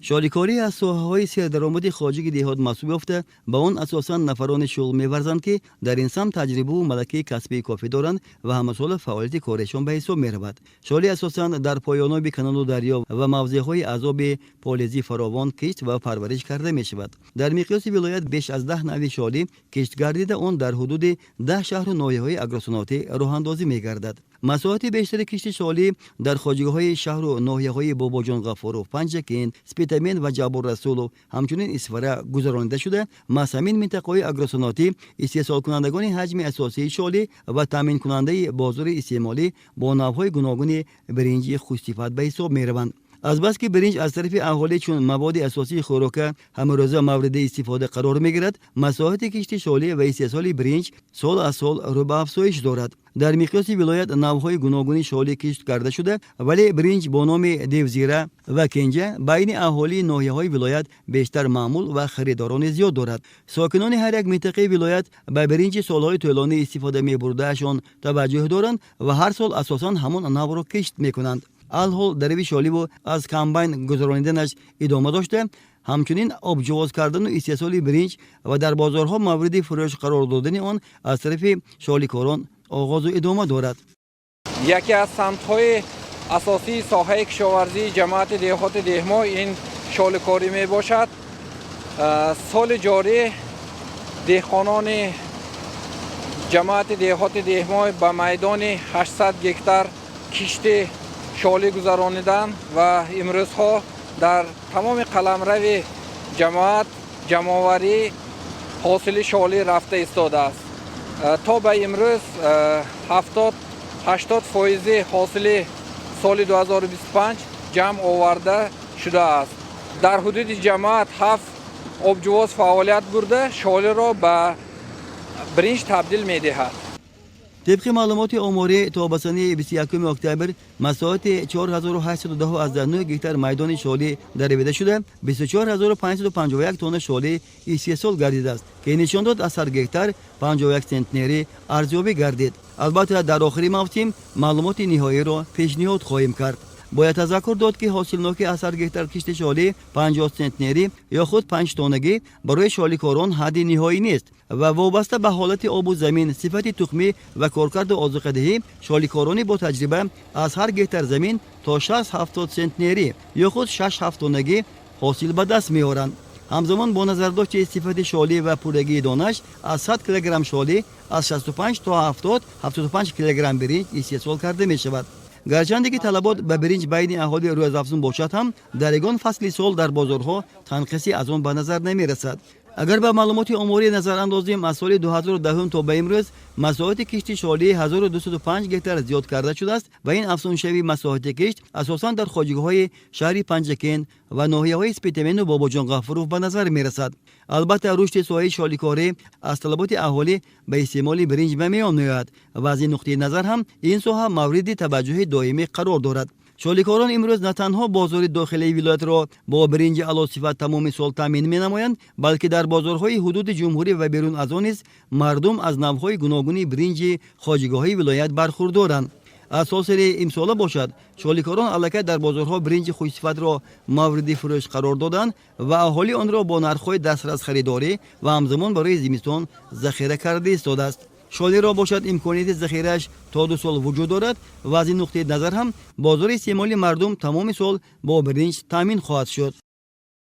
Шоликорӣ аз соҳаҳои сердаромади хоҷагии деҳот маҳсуб ёфта, ба он асосан нафароне шуғл меварзанд, ки дар ин самт таҷрибаву малакаи касбии кофӣ доранд ва ҳамасола фаъолияти кориашон ба ҳисоб меравад. Шолӣ асосан дар поёноби каналу дарё ва мавзеъҳои аз оби полезӣ фаровон кишт ва парвариш карда мешавад. Дар миқёси вилоят беш аз 10 навъи шолӣ кишт гардида, он дар ҳудуди 10 шаҳру ноҳияҳои агросаноатӣ роҳандозӣ мегардад. Масоҳати бештари кишти шолӣ дар хоҷагиҳои шаҳру ноҳияҳои Бобоҷон Ғафуров, Панҷакент, Спитамен ва Ҷаббор Расулов, ҳамчунин Исфара гузаронида шуда, маҳз ҳамин минтақаҳои агросаноатӣ истеҳсолкунандагони ҳаҷми асосии шолӣ ва таъминкунандаи бозори истеъмолӣ бо навъҳои гуногуни биринҷи хушсифат ба ҳисоб мераванд. Азбаски биринҷ аз тарафи аҳолӣ чун маводи асосии хӯрока ҳамарӯза мавриди истифода қарор мегирад, масоҳати кишти шолӣ ва истеҳсоли биринҷ сол аз сол рӯ ба афзоиш дорад. Дар миқёси вилоят навъҳои гуногуни шолӣ кишт карда шуда, вале биринҷ бо номи Девзира ва Кенҷа байни аҳолии ноҳияҳои вилоят бештар маъмул ва харидорони зиёд дорад. Сокинони ҳар як минтақаи вилоят ба биринҷи солҳои тӯлонӣ истифода мебурдаашон таваҷҷӯҳ доранд ва ҳар сол асосан ҳамон навъро кишт мекунанд. Алҳол дарави шоливу аз комбайн гузарониданаш идома дошта, ҳамчунин обҷувоз кардану истеҳсоли биринҷ ва дар бозорҳо мавриди фурӯш қарор додани он аз тарафи шоликорон оғозу идома дорад. Яке аз самтҳои асосии соҳаи кишоварзии ҷамоати деҳоти Деҳмо ин шоликорӣ мебошад. Соли ҷорӣ деҳқонони ҷамоати деҳоти Деҳмо ба майдони 800 гектар кишти шолӣ гузарониданд ва имрӯзҳо дар тамоми қаламрави ҷамоат ҷамъоварии ҳосили шолӣ рафта истодааст. То ба имрӯз 70-80 фоизи ҳосили соли 2025 ҷамъ оварда шудааст. Дар ҳудуди ҷамоат ҳафт обҷувоз фаъолият бурда, шолиро ба биринҷ табдил медиҳад. Тибқи маълумоти оморӣ, то ба санаи 21 октябр масоҳати 4810,9 гектар майдони шолӣ даравида шуда, 24551 тонна шолӣ истеҳсол гардидааст, ки нишон дод аз ҳар гектар 51 центнерӣ арзёбӣ гардид. Албатта, дар охири мавсим маълумоти ниҳоиро пешниҳод хоҳем кард. Бояд тазаккур дод, ки ҳосилнокӣ аз ҳар гектар кишти шолӣ 50 центнерӣ ё худ 5 тоннагӣ барои шоликорон ҳадди ниҳоӣ нест ва вобаста ба ҳолати обу замин, сифати тухмӣ ва коркарду озуқадиҳӣ шоликорони бо таҷриба аз ҳар гектар замин то 60-70 центнерӣ ё худ 6-7 тоннагӣ ҳосил ба даст меоранд. Ҳамзамон, бо назардошти сифати шолӣ ва пуррагии донаш, аз 100 килограмм шолӣ аз 65 то 70-75 килограмм биринҷ истеҳсол карда мешавад. Гарчанде ки талабот ба биринҷ байни аҳолӣ рӯзафзун бошад ҳам, дар ягон фасли сол дар бозорҳо танқисӣ аз он ба назар намерасад. Агар ба маълумоти оморӣ назар андозем, аз соли 2010 то ба имрӯз масоҳати кишти шолӣ 1205 гектар зиёд карда шудааст ва ин афзуншавии масоҳати кишт асосан дар хоҷагиҳои шаҳри Панҷакент ва ноҳияҳои Спитамену Бобоҷон Ғафуров ба назар мерасад. Албатта, рушди соҳаи шоликорӣ аз талаботи аҳолӣ ба истеъмоли биринҷ ба миён меояд ва аз ин нуқтаи назар ҳам ин соҳа мавриди таваҷҷӯҳи доимӣ қарор дорад. Шоликорон имрӯз на танҳо бозори дохилии вилоятро бо биринҷи аълосифат тамоми сол таъмин менамоянд, балки дар бозорҳои ҳудуди ҷумҳурӣ ва берун аз он низ мардум аз навъҳои гуногуни биринҷи хоҷагиҳои вилоят бархурдоранд. Аз ҳосили имсола бошад, шоликорон аллакай дар бозорҳо биринҷи хушсифатро мавриди фурӯш қарор доданд ва аҳолӣ онро бо нархҳои дастрас харидорӣ ва ҳамзамон барои зимистон захира карда истодааст. Шолиро бошад, имконияти захирааш то 2 сол вуҷуд дорад ва аз ин нуқтаи назар ҳам бозори истеъмоли мардум тамоми сол бо биринҷ таъмин хоҳад шуд.